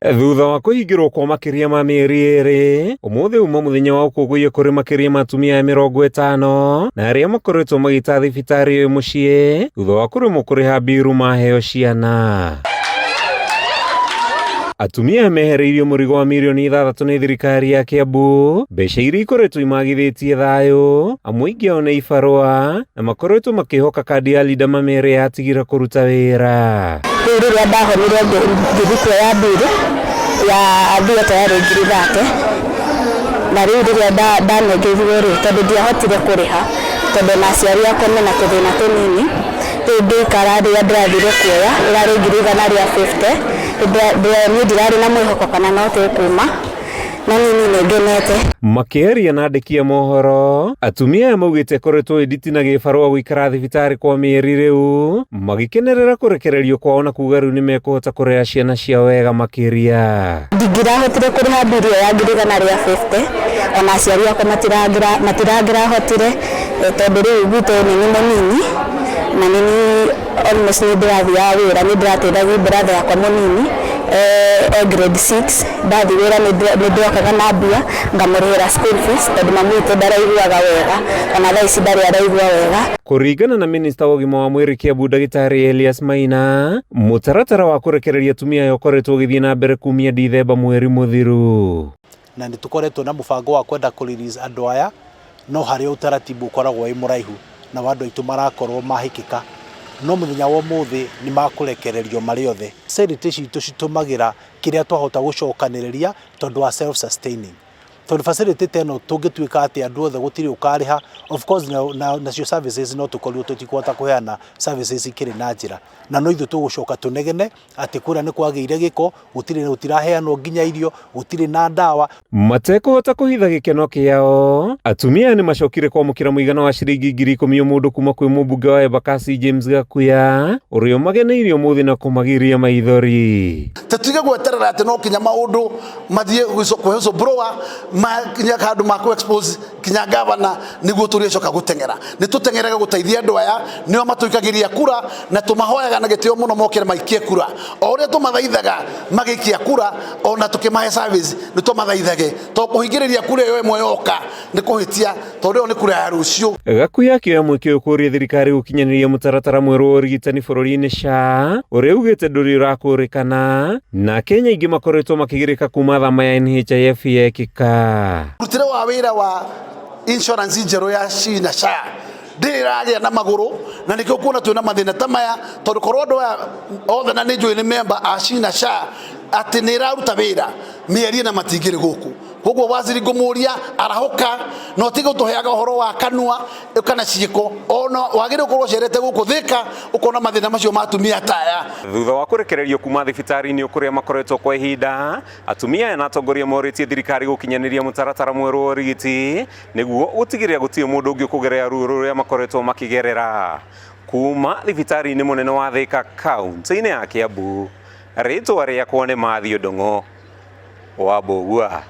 Thutha wa kũhingĩrwo kwa makĩria ma mĩeri 2, ũmũthĩ uma mũthenya wa ũkũngũiya kũrĩ makĩria ma atumia 50 na arĩa makoretwo magĩta thibitarĩ ũyũ mũciĩ thutha wa kũremwo kũrĩha mbiru maheo ciana. Atumia aya mehereirio mũrigo wa mirioni 6 nĩ thirikari ya Kiambu, mbeca iria ikoretwo imagithĩtie thayũ, amwe aingĩ ao nĩ ibarũa na makoretwo makĩhoka kandi ya Linda Mama ĩrĩa yatigire kũruta wĩra. Rĩu rĩrĩa ndahonire ngĩthiĩ kuoya mbirũ ya theatre yarĩ 30,000, na rĩu rĩrĩa ndanengerirwo rĩ, tondũ ndiahotire kũrĩha tondũ ona aciari akwa mena tũthĩna tũnini, rĩu ngĩikara rĩrĩa ndĩrathire kuoya ĩrarĩ 150,000. Niĩ ndirarĩ na mwĩhoko kana no tũkuma, no niĩ nĩ ngenete. Makĩaria na andĩki a mohoro, atumia aya maugĩte ĩkoretwo ĩ nditi na gĩbarũa gũikara thibitarĩ kwa mĩeri rĩu, magĩkenerera kũrekererio kwao na kuga rĩu nĩmekũhota kũrera ciana ciao wega makĩria. Ndingĩrahotire kũrĩha mbiri ĩyo ya 150,000, ona aciari akwa matirangĩrahotire, tondũ rĩu gwitũ nĩ niĩ mũnini na nĩ niĩ almost nĩ ndĩrathiaga wĩra, nĩ ndĩrateithagia brother yakwa mũnini e grade 6. Ndathiĩ wĩra nĩ ndĩrokaga na mbia ngamũrĩhĩra school fees, tondũ mami witũ ndaraiguaga wega, ona thaa ici ndarĩ araigua wega. Kũringana na minista wa ũgima wa mwĩrĩ Kiambu Ndagĩtarĩ Elias Maina, mũtaratara wa kũrekereria atumia aya ũkoretwo ũgĩthiĩ na mbere kumia Dithemba mweri mũthiru. Na nĩ tũkoretwo na mũbango wa kwenda kũ release andũ aya, no harĩ utaratibu ũkoragwo wĩ mũraihu na andũ aitũ marakorwo mahĩkĩka, no mũthenya wa ũmũthĩ nĩ makũrekererio marĩ othe. Facility citũ citũmagĩra kĩrĩa twahota gũcokanĩrĩria tondũ wa self sustaining, tondũ facility ta ĩno tũngĩtuĩka atĩ andũ othe gũtirĩ ũkarĩha, of course nacio services no tũkorirwo tũtikũhota kũheana services ikĩrĩ na njĩra, na no ithuĩ tũgũcoka tũnegene atĩ kũrĩa nĩ kwagĩire gĩko, gũtirĩ, gũtiraheanwo nginya irio, gũtirĩ na ndawa. Matekũhota kũhitha gĩkeno kĩao, atumia aya nĩmacokire kwamũkĩra mũigana wa ciringi 10,000 o mũndũ kuma kwĩ mũmbunge wa Embakasi James Gakuya, ũrĩa ũmageneirie ũmũthĩ na kũmagiria maithori. Tũtige gweterera atĩ no kinya maũndũ mathiĩ kwĩ whistleblower, makinye handũ ma kũ expose kinya gavana nĩguo tũrĩcoka gũteng'era. Nĩ tũteng'erage gũteithia andũ aya, nĩo matũikagĩria kura na tũmahoyaga na gĩtĩo mũno mokĩre maikie kura. O ũrĩa tũmathaithaga magĩikia kura, ona tũkĩmahe service nĩ tũmathaithage, tondũ kũhingĩrĩria kura ĩyo ĩmwe yoka nĩ kũhĩtia, tondũ ĩyo nĩ kura ya rũciũ. Gakuya akĩoya mweke ũyũ kũria thirikari gũkinyanĩria mũtaratara mwerũ wa ũrigitani bũrũri-inĩ SHA, ũrĩa augĩte ndũrĩ ũrakũrĩkana, na Akenya aingĩ makoretwo makĩgirĩka kuma thama ya NHIF yekĩka. Mũrutĩre wa wĩra wa insurance njerũ ya SHI na SHA ndĩrĩ ĩragĩa na magũrũ, na nĩkĩo kuona twĩna mathĩna ta maya, tondũ korwo andũ aya othe na nĩ njũĩ nĩ member a SHI na SHA atĩ nĩ ĩraruta wĩra mĩeri 4 matingĩrĩ gũkũ. Koguo waziri ngũmũria arahũka na ũtige gũtũheaga ũhoro wa kanua kana ciĩko, ona wagĩrĩirwo gũkorwo ũcerete gũkũ Thĩka ũkona mathĩna macio ma atumia ta aya. Thutha wa kũrekererio kuma thibitarĩ-inĩ kũrĩa makoretwo kwa ihinda, atumia aya na atongoria morĩtie thirikari gũkinyanĩria mũtaratara mwerũ wa ũrigiti nĩguo gũtigĩrĩra gũtirĩ mũndũ ũngĩ ũkũgerera ruo rũrĩa makoretwo makĩgerera. Kuma thibitarĩ-inĩ mũnene wa Thĩka kaunti-inĩ ya Kiambu, rĩtwa rĩakwa nĩ Matthew Ndung'u wa Mbũgua.